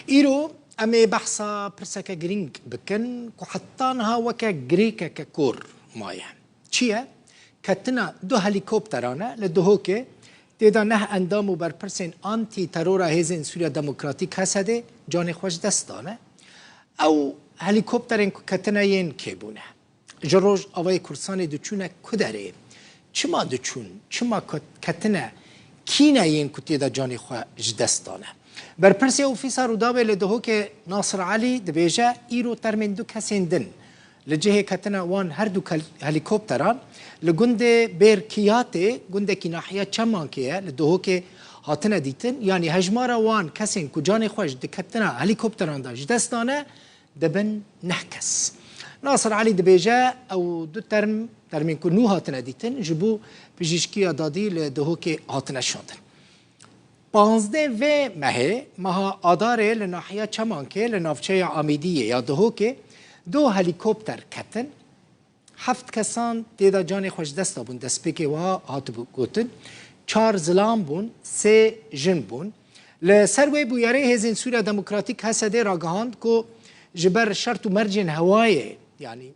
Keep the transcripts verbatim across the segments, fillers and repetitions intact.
Îro em ê behsa pirseke girîng bikin ku heta niha weke girêkeke kor maye. Çi ye? Ketina du helîkopteran e li Duhokê, tê de neh endam û berpirsên antî-terora Hêzên Sûriya Demokratîk, H S D'ê, canê xwe ji dest dane. Ew helîkopterên ku ketine yên kê bûne? Ji Rojavayê Kurdistanê diçûne ku derê? Çima diçûn? Çima ket-, ketine? Kî ne yên ku tê de canê xwe ji dest dane? Berpirsê Ofîsa Rûdawê li Duhokê Nasir Elî dibêje, îro termên du kesên din li cihê ketina wan her du kel-, helîkopteran li gundê Bêr Kiyatê, gundekî nahiya Çemankê ye, li Duhokê hatine dîtin. Yanî hejmara wan kesên ku canê xwe ji di ketina helîkopteran de ji dest dane, dibin neh kes. Nasir Elî dibêje, ew du term, termên ku nû hatine dîtin, ji bo pijîşkiya dadî li Duhokê hatine şandin. Panzdeh vê mehê, meha Adarê, li nahiya Çemankê, li navçeya Amêdiyê ya Duhokê, du helîkopter ketin. Heft kesan tê de canê xwe ji dest dabûn, destpêkê wiha hatibû gotin. Çar zilam bûn, sê jin bûn. Li ser wê bûyerê Hêzên Sûriya Demokratîk, H S D, ragihand ku ji ber şert û mercên hewayê, yanî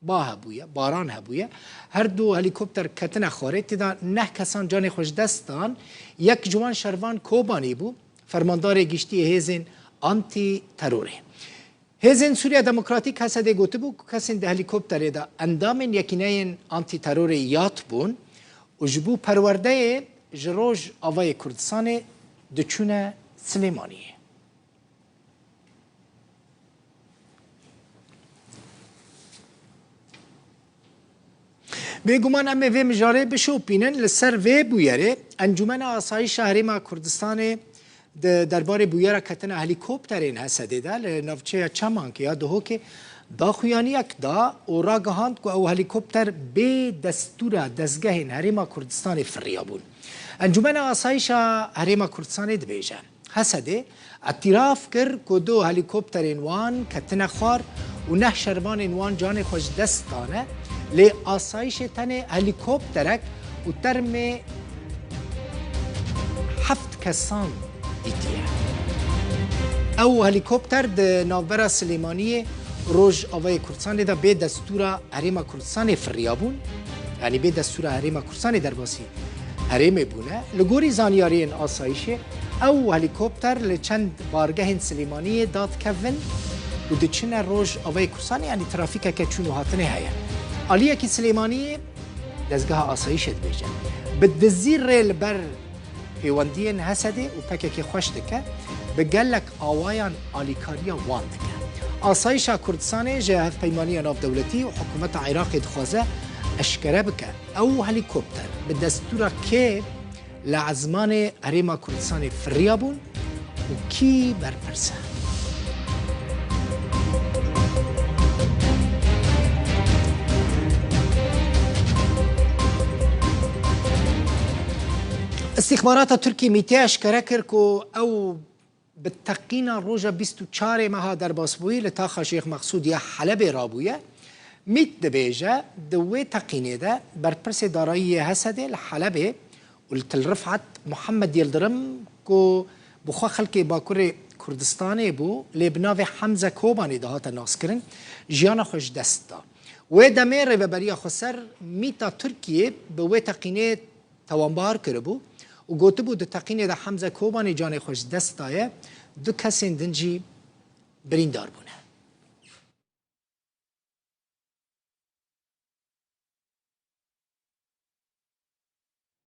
ba hebûye, baran hebûye, her du helîkopter ketine xwarê, tê de neh kesan canê xwe ji dest dan. Yek ji wan Şervan Kobanî bû, fermandarê giştî yê hêzên antî-terorê. Hêzên Sûriya Demokratîk, H S D'ê, gotibû ku kesên di helîkopterê de endamên yekîneyên antî-terorê YAT bûn û ji bo perwerdeyê ji Rojavayê Kurdistanê diçûne Silêmaniyê. Bêguman em ê vê mijarê bişopînin. Li ser vê bûyerê Encûmena Asayîşa Herêma Kurdistanê di derbarê bûyera ketina helîkopterên H S D'ê de li navçeya Çemankê ya Duhokê daxuyaniyek da û ragihand ku ew helîkopter bê destûra dezgehên Herêma Kurdistanê firiyabûn. Encûmena Asayîşa Herêma Kurdistanê dibêje, H S D'ê îtiraf kir ku du helîkopterên wan ketine xwar û neh şervanên wan canê xwe ji dest dane, lê asayîşê tenê helîkopterek û termê heft kesan dîtiye. Ew helîkopter di navbera Silêmaniyê, Rojavayê Kurdistanê de bê destûra Herêma Kurdistanê firiyabûn, yanî bê destûra Herêma Kurdistanê derbasî herêmê bûne. Li gorî zanyariyên asayîşê, ew helîkopter li çend bargehên Silêmaniyê dadikevin û diçine Rojavayê Kurdistanê, yanî trafîkeke çûn û hatinê heye. Aliyekî Silêmaniyê, dezgeha asayîşê dibêje, bi dizî rê li ber pêwendiyên H S D'ê û P K K xweş dike, bi gelek awayan alîkariya wan dike. Asayîşa Kurdistanê ji Hevpeymaniya Navdewletî û Hikûmeta Iraqê dixwaze eşkere bike, ew helîkopter bi destûra kê li ezmanê Herêma Kurdistanê firiyabûn û kî berpirs e? Îstîxbarata Tirkiyê, MÎT'ê, eşkere kir ku ew bi teqîna roja bîst û çarê meha derbasbûyî li taxa Şêx Mexsûd ya Helebê rabûye. MÎT dibêje, di wê teqînê de berpirsê darayî yê H S D'ê li Helebê û li Til Rifat, Muhammed Yildirim, ku bi xwe xelkê Bakurê Kurdistanê bû, lê bi navê Hemze Kobanê dihate naskirin, jiyana xwe ji dest da. Wê demê Rêveberiya Xweser, MÎT'a Tirkiyê, bi wê teqînê tewanbar kiribû û gotibû, di teqînê de Hemze Kobanê canê xwe ji dest daye, du kesên din jî birîndar bûne.